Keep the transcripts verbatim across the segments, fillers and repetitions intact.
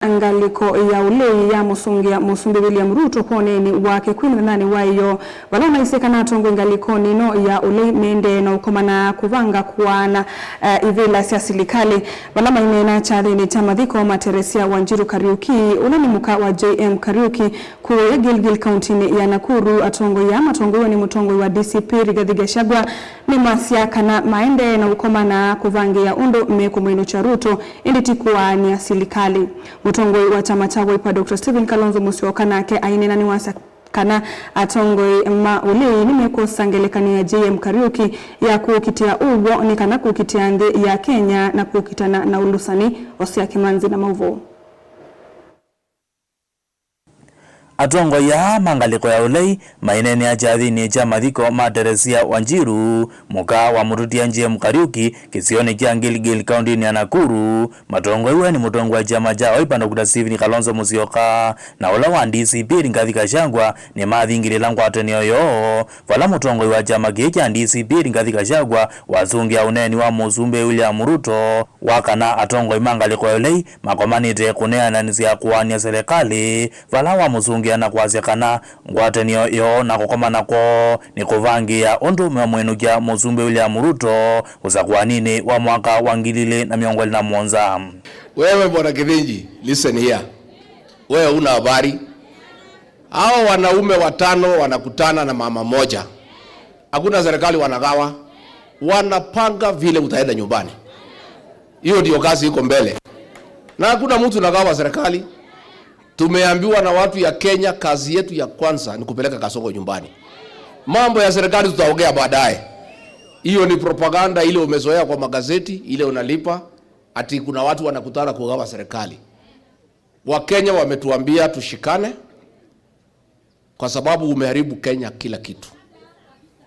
ngalĩko ya ũlei ya mũsũngĩa Mũsumbĩ William Ruto kwoneenĩ wake kwĩ mũthenyanĩ wa ĩyoo, vala maisye kana atongoi ngalĩkonĩ ĩno ya ũlei mendee na ũkomana kũvanga kũaana, eh, ivĩla sya silikalĩ. Vala maineena kyathĩnĩ kya mathiko ma Teresia Wanjiru Kariuki, ũla nĩ mũka wa J M Kariuki, kũũya Gilgil kauntinĩ ya Nakuru, atongoi aa matongoew'e nĩ mũtongoi wa D C P Rigathi Gachagua nĩmasya kana maendee na ũkomana kũvangĩĩa ũndũ mekũmwĩnũkya Ruto, ĩndĩ ti kũaany'a silikalĩ. Mũtongoi wa kyama kya Wiper, Doctor Stephen Kalonzo Musyoka, nake aineena nĩwasya kana atongoi ma ũlei nĩmekwosa ngelekany'o ya J M Kariuki ya kũkitĩa ũw'o nĩ kana kũkitĩa nthĩ ya Kenya na kũkitana na ũlũsani. Osia Kĩmanzi na maũvoo. Atongoi aa ma ngalĩko ya ũlei maineenea kyathĩnĩ kya mathiko ma Teresia Wanjiru, mũka wa mũtũtia J M Kariuki, kĩsionĩ kya Gilgil, kauntinĩ ya Nakuru, matongoew'e nĩ mũtongoi wa kyama kya Wiper, Doctor Stephen Kalonzo Musyoka, na ũla wa D C P Rigathi Gachagua, nĩmathingĩlĩla ngwatanĩo yoo, vala mũtongoi wa kyama kĩĩ kya D C P Rigathi Gachagua wasũngĩa ũneeni wa Mũsumbĩ William Ruto wa kana atongoi ma ngalĩko ya ũlei makomanĩte kũneenanĩsya kũaany'a silikalĩ, vala wamũsũngĩa na kwasya kana ngwatanĩo yoo na kũkomana kwoo nĩ kũvangĩĩa ũndũ memwĩnũkya Mũsumbĩ William Ruto ũsakũaninĩ wa mwaka wa ngili ilĩ na mĩongo ĩlĩ na mũonza. Wewe Bwana Kithinji, listen here. Wewe una habari? Hao wanaume watano wanakutana na mama moja. Hakuna serikali wanagawa. Wanapanga vile utaenda nyumbani. Hiyo ndio kazi iko mbele. Na hakuna mtu nagawa serikali. Tumeambiwa na watu ya Kenya, kazi yetu ya kwanza ni kupeleka Kasongo nyumbani. Mambo ya serikali tutaongea baadaye. Hiyo ni propaganda ile umezoea kwa magazeti, ile unalipa, ati kuna watu wanakutana kugawa serikali. Wakenya wametuambia tushikane kwa sababu umeharibu Kenya kila kitu.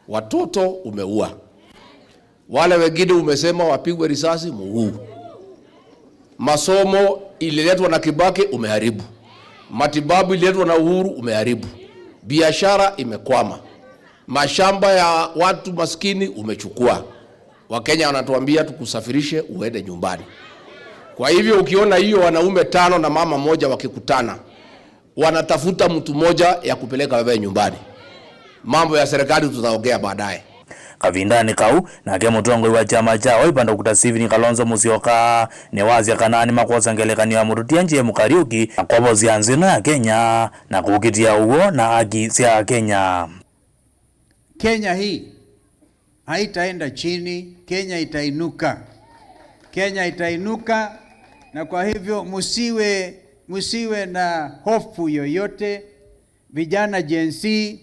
Watoto umeua. Wale wengine umesema wapigwe risasi, muuu. Masomo ililetwa na Kibaki, umeharibu. Matibabu ililetwa na Uhuru, umeharibu. Biashara imekwama. Mashamba ya watu maskini umechukua. Wakenya wanatuambia tukusafirishe uende nyumbani. Kwa hivyo ukiona hiyo wanaume tano na mama moja wakikutana, wanatafuta mtu moja ya kupeleka wewe nyumbani. Mambo ya serikali tutaongea baadaye. Kavindanĩ kau, nake mũtongoi wa kyama kya Wiper, Doctor Stephen Kalonzo Musyoka, nĩwasya kana nĩmakwosa ngelekany'o ya mũtũtia J M Kariuki na kwovosya nthĩ ĩno ya Kenya na kũkitĩa ũw'o na haki sya Kenya. Kenya hii haitaenda chini, Kenya itainuka. Kenya itainuka, na kwa hivyo msiwe, msiwe na hofu yoyote. Vijana Gen Z,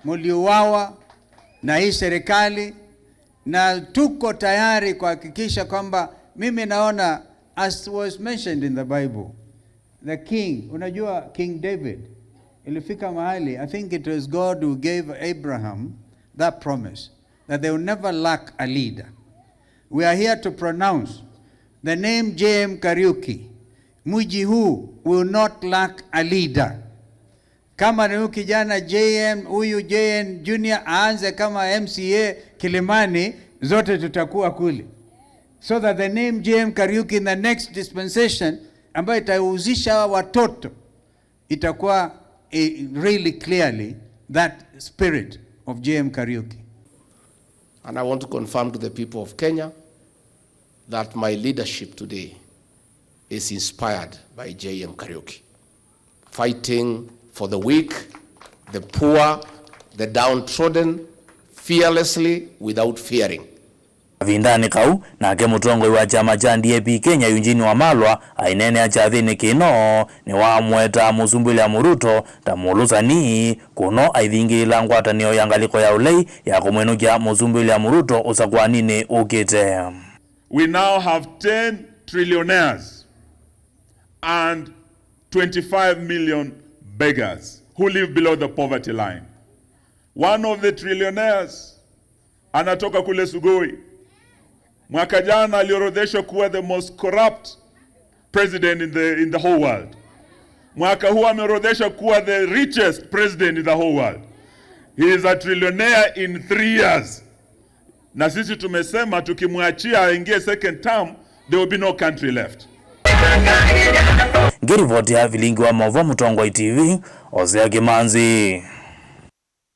mliuawa na hii serikali, na tuko tayari kuhakikisha kwamba, mimi naona, as was mentioned in the Bible, the king, unajua King David, ilifika mahali, I think it was God who gave Abraham that promise, that they will never lack a leader. We are here to pronounce the name J M Kariuki, mji huu will not lack a leader. Kama ni huyu kijana J M, huyu J N Junior aanze kama M C A Kilimani, zote tutakuwa kule. So that the name J M Kariuki in the next dispensation, ambayo itahusisha hawa watoto, itakuwa, eh, really clearly that spirit of J M Kariuki. And I want to confirm to the people of Kenya that my leadership today is inspired by J M Kariuki, fighting for the weak, the poor, the downtrodden, fearlessly, without fearing. Kavindanĩ kau, nake mũtongoi wa kyama kya D A P Kenya, Eugene Wamalwa, aineenea kyathĩnĩ kĩno, nĩwamũetaa Mũsumbĩ William Ruto ta mũlũsani, kũno aithingĩĩla ngwatanĩo ya ngalĩko ya ũlei ya kũmwĩnũkya Mũsumbĩ William Ruto ũsakũaninĩ ũkĩte. We now have ten trillionaires and twenty-five million beggars who live below the poverty line. One of the trillionaires anatoka kule Sugoi. Mwaka jana aliorodheshwa kuwa the most corrupt president in the, in the whole world. Mwaka huu ameorodheshwa kuwa the richest president in the whole world. He is a trillionaire in three years. Na sisi tumesema tukimwachia aingie second term, there will be no country left. Ngĩrivoti ya vilingi wa maũvoo Mũtongoi T V, Osea Kĩmanzi.